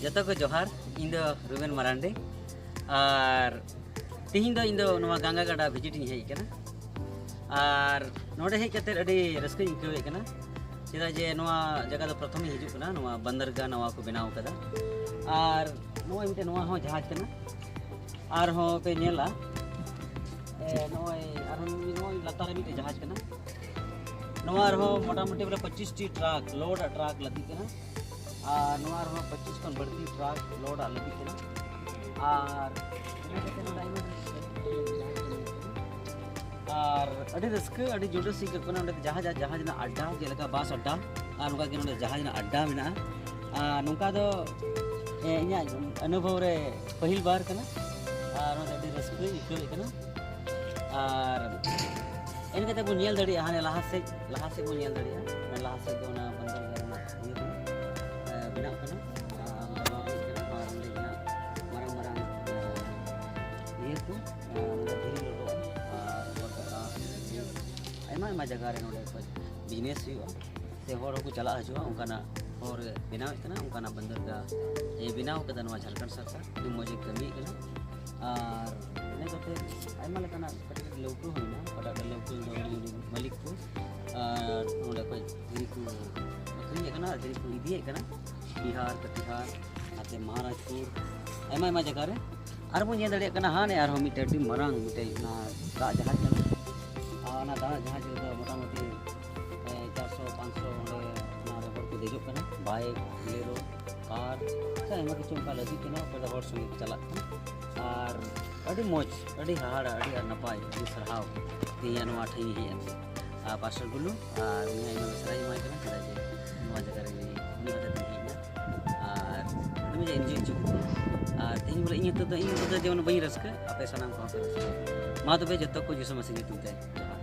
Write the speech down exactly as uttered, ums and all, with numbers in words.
ᱡᱚᱛᱚ ᱠᱚ ᱡᱚᱦᱟᱨ᱾ ᱤᱧ ᱫᱚ ᱨᱩᱵᱮᱱ ᱢᱟᱨᱟᱱᱰᱤ᱾ ᱟᱨ ᱛᱤᱦᱤᱧ ᱫᱚ ᱤᱧ ᱫᱚ ᱱᱚᱣᱟ ᱜᱟᱝᱜᱟ ᱜᱟᱰᱟ ᱵᱷᱤᱡᱤᱴ ᱤᱧ ᱦᱮᱡ ᱟᱠᱟᱱᱟ᱾ ᱟᱨ ᱱᱚᱰᱮ ᱦᱮᱡ ᱠᱟᱛᱮ ᱟᱹᱰᱤ ᱨᱟᱹᱥᱠᱟᱹᱧ ᱟᱹᱭᱠᱟᱹᱣᱮᱫ ᱠᱟᱱᱟ, ᱪᱮᱫᱟᱜ ᱡᱮ ᱱᱚᱣᱟ ᱡᱟᱭᱜᱟ ᱫᱚ ᱯᱨᱚᱛᱷᱚᱢ ᱤᱧ ᱦᱤᱡᱩᱜ ᱠᱟᱱᱟ, ᱱᱚᱣᱟ ᱵᱟᱱᱫᱟᱨᱜᱟᱦ ᱱᱟᱣᱟ ᱠᱚ ᱵᱮᱱᱟᱣ ᱠᱟᱫᱟ᱾ ᱟᱨ ᱱᱚᱜᱼᱚᱭ ᱢᱤᱫᱴᱮᱱ ᱱᱚᱣᱟ ᱦᱚᱸ ᱡᱟᱦᱟᱡᱽ ᱠᱟᱱᱟ᱾ ᱟᱨᱦᱚᱸ ᱯᱮ ᱧᱮᱞᱟ, ᱮ, ᱱᱚᱜᱼᱚᱭ ᱟᱨᱦᱚᱸ ᱱᱚᱜᱼᱚᱭ ᱞᱟᱛᱟᱨ ᱨᱮ ᱢᱤᱫᱴᱮᱱ ᱡᱟᱦᱟᱡᱽ ᱠᱟᱱᱟ᱾ ᱱᱚᱣᱟ ᱨᱮᱦᱚᱸ ᱢᱚᱴᱟᱢᱩᱴᱤ ᱵᱚᱞᱮ ᱯᱚᱸᱪᱤᱥ ᱴᱤ ᱴᱨᱟᱠ, ᱞᱳᱰ ᱟᱜ ᱴᱨᱟᱠ ᱞᱟᱫᱮᱜ ᱠᱟᱱᱟ᱾ ᱟᱨ ᱱᱚᱣᱟ ᱨᱮᱦᱚᱸ ᱯᱚᱸᱪᱤᱥ ᱠᱷᱚᱱ ᱵᱟᱹᱲᱛᱤ ᱴᱨᱟᱠ ᱞᱳᱰ ᱟᱜ ᱞᱟᱹᱜᱤᱫ ᱠᱟᱱᱟ᱾ ᱟᱨ ᱤᱱᱟᱹ ᱠᱟᱛᱮ ᱱᱚᱰᱮ ᱟᱭᱢᱟ ᱰᱷᱮᱨ ᱟᱨ ᱟᱹᱰᱤ ᱨᱟᱹᱥᱠᱟᱹ, ᱟᱹᱰᱤ ᱡᱩᱰᱟᱹᱥ ᱟᱹᱭᱠᱟᱹᱜ ᱠᱟᱱᱟ᱾ ᱚᱸᱰᱮ ᱡᱟᱦᱟᱡᱽ, ᱡᱟᱦᱟᱡᱽ ᱨᱮᱱᱟᱜ ᱟᱰᱰᱟ, ᱡᱮᱞᱮᱠᱟ ᱵᱟᱥ ᱟᱰᱰᱟ, ᱟᱨ ᱱᱚᱝᱠᱟ ᱜᱮ ᱱᱚᱰᱮ ᱡᱟᱦᱟᱡᱽ ᱨᱮᱱᱟᱜ ᱟᱰᱰᱟ ᱢᱮᱱᱟᱜᱼᱟ᱾ ᱟᱨ ᱱᱚᱝᱠᱟ ᱫᱚ, ᱮ, ᱤᱧᱟᱹᱜ ᱚᱱᱩᱵᱷᱚᱵ ᱨᱮ ᱯᱟᱹᱦᱤᱞ ᱵᱟᱨ ᱠᱟᱱᱟ᱾ ᱟᱨ ᱚᱱᱟᱛᱮ ᱟᱹᱰᱤ ᱨᱟᱹᱥᱠᱟᱹᱧ ᱟᱹᱭᱠᱟᱹᱣᱮᱫ ᱠᱟᱱᱟ᱾ ᱟᱨ ᱮᱱ ᱠᱟᱛᱮ ᱵᱚᱱ ᱧᱮᱞ ᱫᱟᱲᱮᱭᱟᱜᱼᱟ, ᱦᱟᱱᱮ ᱞᱟᱦᱟ ᱥᱮᱫ, ᱞᱟᱦᱟ ᱥᱮᱫ ᱵᱚᱱ ᱧᱮᱞ ᱫᱟᱲᱮᱭᱟᱜᱼᱟ᱾ ᱚᱱᱟ ᱞᱟᱦᱟ ᱥᱮᱫ ᱫᱚ ᱚᱱᱟ ᱵᱚᱱᱫᱚᱨ ᱜᱟᱲ ᱨᱮᱱᱟᱜ ᱤᱭᱟᱹ ᱠᱟᱱᱟ, ᱮ, ᱵᱮᱱᱟᱜ ᱠᱟᱱᱟ᱾ ᱟᱨ ᱚᱱᱟ ᱫᱚ ᱦᱩᱭᱩᱜ ᱠᱟᱱᱟ, ᱟᱨ ᱚᱸᱰᱮ ᱡᱟᱦᱟᱸ ᱢᱟᱨᱟᱝ ᱢᱟᱨᱟᱝ, ᱮ, ᱤᱭᱟᱹ ᱠᱚ, ᱮ, ᱚᱸᱰᱮ ᱫᱷᱤᱨᱤ ᱞᱚᱰᱚᱜᱼᱟ᱾ ᱟᱨ ᱠᱳᱞᱠᱟᱛᱟ, ᱟᱭᱢᱟ ᱟᱭᱢᱟ ᱡᱟᱭᱜᱟ ᱨᱮ ᱱᱚᱰᱮ ᱠᱷᱚᱡ ᱵᱤᱡᱽᱱᱮᱥ ᱦᱩᱭᱩᱜᱼᱟ, ᱥᱮ ᱦᱚᱲ ᱦᱚᱸᱠᱚ ᱪᱟᱞᱟᱜ ᱦᱤᱡᱩᱜᱼᱟ᱾ ᱚᱱᱠᱟᱱᱟᱜ ᱦᱚᱨ ᱵᱮᱱᱟᱣᱮᱫ ᱠᱟᱱᱟ, ᱚᱱᱠᱟᱱᱟᱜ ᱵᱚᱱᱫᱚᱨᱜᱟᱦ ᱮ ᱵᱮᱱᱟᱣ ᱠᱟᱫᱟ ᱱᱚᱣᱟ ᱡᱷᱟᱲᱠᱷᱚᱸᱰ ᱥᱚᱨᱠᱟᱨ, ᱟᱹᱰᱤ ᱢᱚᱡᱽ ᱮ ᱠᱟᱹᱢᱤᱭᱮᱫ ᱠᱟᱱᱟ᱾ ᱟᱨ ᱤᱱᱟᱹ ᱠᱟᱛᱮ ᱟᱭᱢᱟ ᱞᱮᱠᱟᱱᱟᱜ ᱠᱟᱹᱴᱤᱡ ᱠᱟᱹᱴᱤᱡ ᱞᱟᱹᱣᱠᱟᱹ ᱦᱚᱸ ᱢᱮᱱᱟᱜᱼᱟ, ᱚᱠᱟᱴᱟᱜ ᱫᱚ ᱞᱟᱹᱣᱠᱟᱹ ᱫᱚ ᱩᱱᱤ ᱢᱟᱹᱞᱤᱠ ᱠᱚ, ᱟᱨ ᱱᱚᱰᱮ ᱠᱷᱚᱡ ᱫᱷᱤᱨᱤ ᱠᱚ ᱟᱹᱠᱷᱨᱤᱧᱮᱫ ᱠᱟᱱᱟ ᱟᱨ ᱫᱷᱤᱨᱤ ᱠᱚ ᱤᱫᱤᱭᱮᱫ ᱠᱟᱱᱟ ᱵᱤᱦᱟᱨ, ᱠᱟᱴᱤᱦᱟᱨ, ᱱᱟᱛᱮ ᱢᱚᱦᱟᱨᱟᱡᱽᱯᱩᱨ, ᱟᱭᱢᱟ ᱟᱭᱢᱟ ᱡᱟᱭᱜᱟ ᱨᱮ᱾ ᱟᱨ ᱵᱚᱱ ᱧᱮᱞ ᱫᱟᱲᱮᱭᱟᱜ ᱠᱟᱱᱟ, ᱦᱟᱱᱮ ᱟᱨᱦᱚᱸ ᱢᱤᱫᱴᱮᱱ ᱟᱹᱰᱤ ᱢᱟᱨᱟᱝ ᱢᱤᱫᱴᱮᱱ ᱚᱱᱟ ᱫᱟᱜ ᱡᱟᱦᱟᱡᱽ ᱠᱟᱱᱟ᱾ ᱟᱨ ᱚᱱᱟ ᱫᱟᱜ ᱡᱟᱦᱟᱡᱽ ᱨᱮᱫᱚ ᱢᱚᱴᱟᱢᱩᱴᱤ, ᱮ, ᱪᱟᱨᱥᱚ ᱯᱟᱸᱪᱥᱚ ᱚᱸᱰᱮ ᱚᱱᱟ ᱨᱮ ᱦᱚᱲ ᱠᱚ ᱫᱮᱡᱚᱜ ᱠᱟᱱᱟ, ᱵᱟᱭᱤᱠ, ᱵᱳᱞᱮᱨᱳ, ᱠᱟᱨ, ᱥᱮ ᱟᱭᱢᱟ ᱠᱤᱪᱷᱩ ᱚᱱᱠᱟ ᱞᱟᱹᱜᱤᱫ ᱠᱟᱱᱟ, ᱚᱠᱚᱭ ᱫᱚ ᱦᱚᱲ ᱥᱚᱸᱜᱮ ᱠᱚ ᱪᱟᱞᱟᱜ ᱠᱟᱱᱟ᱾ ᱟᱨ ᱟᱹᱰᱤ ᱢᱚᱡᱽ, ᱟᱹᱰᱤ ᱦᱟᱦᱟᱲᱟ, ᱟᱹᱰᱤ ᱟᱨ ᱱᱟᱯᱟᱭ, ᱟᱹᱰᱤ ᱥᱟᱨᱦᱟᱣ ᱛᱮᱦᱮᱧ ᱱᱚᱣᱟ ᱴᱷᱮᱱ ᱤᱧ ᱦᱮᱡ ᱮᱱ ᱛᱮ᱾ ᱟᱨ ᱯᱟᱥᱴᱟᱨ ᱜᱩᱞᱩ, ᱟᱨ ᱩᱱᱤ ᱟᱭᱢᱟ ᱥᱟᱨᱦᱟᱣ ᱤᱧ ᱮᱢᱟᱭ ᱠᱟᱱᱟ, ᱪᱮᱫᱟᱜ ᱡᱮ ᱱᱚᱣᱟ ᱡᱟᱭᱜᱟ ᱨᱮ ᱩᱱᱤ ᱦᱚᱛᱮᱛᱮ ᱤᱧ ᱦᱮᱡ ᱮᱱᱟ᱾ ᱟᱨ ᱟᱹᱰᱤ ᱢᱚᱡᱽ ᱤᱧ ᱮᱱᱡᱚᱭ ᱦᱚᱪᱚ ᱠᱮᱫᱟ᱾ ᱟᱨ ᱛᱮᱦᱮᱧ ᱵᱚᱞᱮ ᱤᱧ ᱦᱚᱛᱮᱛᱮ, ᱤᱧ ᱦᱚᱛᱮᱛᱮ ᱡᱮᱢᱚᱱ ᱵᱟᱹᱧ ᱨᱟᱹᱥᱠᱟᱹ, ᱟᱯᱮ ᱥᱟᱱᱟᱢ ᱠᱚᱦᱚᱸ ᱯᱮ ᱨᱟᱹᱥᱠᱟᱹ᱾ ᱢᱟ ᱛᱚᱵᱮ ᱡᱚᱛᱚ ᱠᱚ ᱡᱤᱥᱩ ᱢᱟᱹᱥᱤ ᱧᱩᱛᱩᱢ ᱛᱮ ᱡᱚᱦᱟᱨ᱾